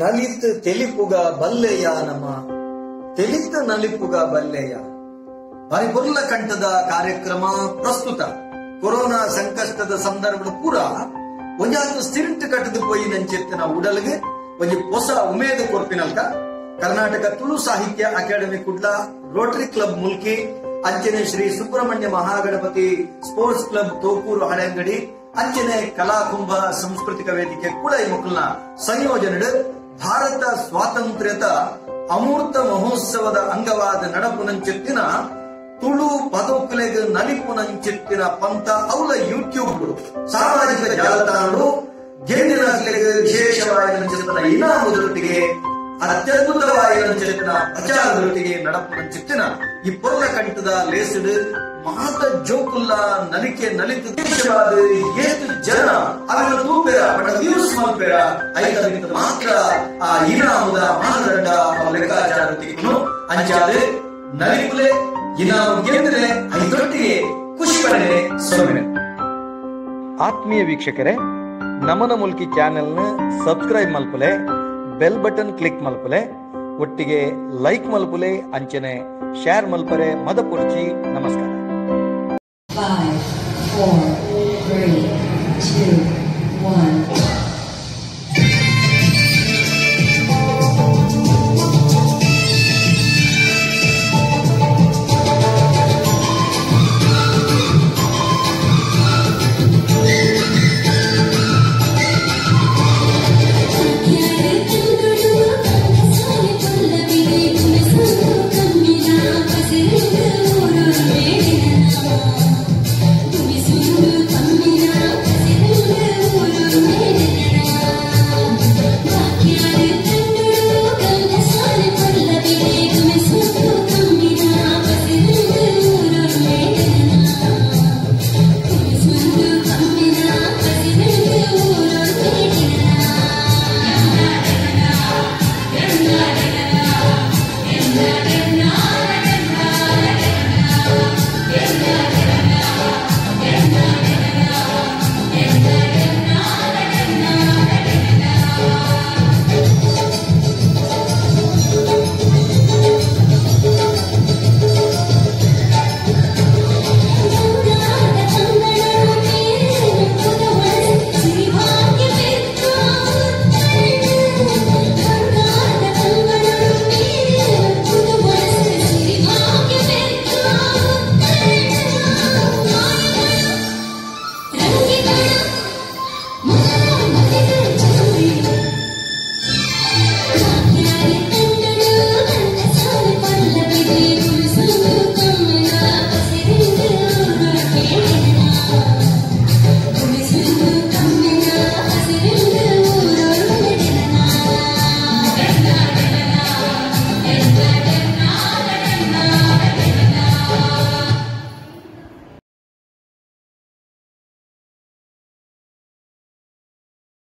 ನಲಿತ್ ತೆಲಿಪುಗ ಬಲ್ಲೆಯ ನಮ ತೆಲಿತ ನಲಿಪುಗ ಬಲ್ಲೆಯ ಬಾರಿ ಕಂಠದ ಕಾರ್ಯಕ್ರಮ ಪ್ರಸ್ತುತ ಕೊರೋನಾ ಸಂಕಷ್ಟದ ಸಂದರ್ಭದ ಪೂರ ಒಂಜಾತು ಸಿರಿಂಟ್ ಕಟ್ಟದು ಪೋಯಿ ನಂಚೆತ್ತಿನ ಉಡಲ್ಗೆ ಒಂಜಿ ಹೊಸ ಉಮೇದು ಕೊರ್ಪಿನಲ್ಕ Karnataka Tulu Sahitya academy Kudla, rotary club Mulki, ಅಂಚನೆ ಶ್ರೀ ಸುಬ್ರಹ್ಮಣ್ಯ ಮಹಾಗಣಪತಿ ಸ್ಪೋರ್ಟ್ಸ್ ಕ್ಲಬ್ ತೋಕೂರು ಹಳೆಂಗಡಿ, ಅಂಚನೆ ಕಲಾಕುಂಭ ಸಾಂಸ್ಕೃತಿಕ ವೇದಿಕೆ ಕುಳೈ ಮುಕುಲ್ನ ಸಂಯೋಜನೆ ಭಾರತ ಸ್ವಾತಂತ್ರ್ಯದ ಅಮೂರ್ತ ಮಹೋತ್ಸವದ ಅಂಗವಾದ ನಡಪುನಂಚೆತ್ತಿನ ತುಳು ಪದೋಕುಲೆಗ್ ನಲಿಪುನಂಚೆತ್ತಿನ ಪಂತ ಅವಲ ಯೂಟ್ಯೂಬ್ ಸಾಮಾಜಿಕ ಜಾಲತಾಣಗಳು ಗೆಂದಿನಕ್ಲೆಗ್ ವಿಶೇಷವಾದ ಇನಾಮುದೊಟ್ಟಿಗೆ ಅತ್ಯದ್ಭುತವಾದ ಪ್ರಚಾರದೊಟ್ಟಿಗೆ ನಡಪುನಂಚೆತ್ತಿನ ಈ ಪೊರ್ಲ ಕಂಠದ ಲೇಸಿಡು ಮಾತ ಜೋಕುಲ್ಲ ನಲಿಕೆ ನಲಿತು ದೇಶವಾದ ಏತು ಜನ ಅವರ ತೂಪೆರ ಬಡ ವ್ಯೂಸ್ ಮಲ್ಪೆರ ಐತ ಮಾತ್ರ ಆ ಇನಾಮುದ ಮಾನದಂಡ ಲೆಕ್ಕಾಚಾರ ತಿಕ್ಕುನು ಅಂಚಾದ ನಲಿಪುಲೆ ಇನಾಮು ಗೆಂದರೆ ಐದೊಟ್ಟಿಗೆ ಖುಷಿ ಪಡೆನೆ ಸೊನ್ನೆ. ಆತ್ಮೀಯ ವೀಕ್ಷಕರೇ, ನಮನ ಮುಲ್ಕಿ ಚಾನೆಲ್ನ ಸಬ್ಸ್ಕ್ರೈಬ್ ಮಲ್ಪುಲೆ, ಬೆಲ್ ಬಟನ್ ಕ್ಲಿಕ್ ಮಲ್ಪುಲೆ, ಒಟ್ಟಿಗೆ ಲೈಕ್ ಮಲ್ಪುಲೆ, ಅಂಚನೆ ಶೇರ್ ಮಲ್ಪರೆ ಮದಪುರ್ಚಿ. ನಮಸ್ಕಾರ. 5, 4, 3, 2,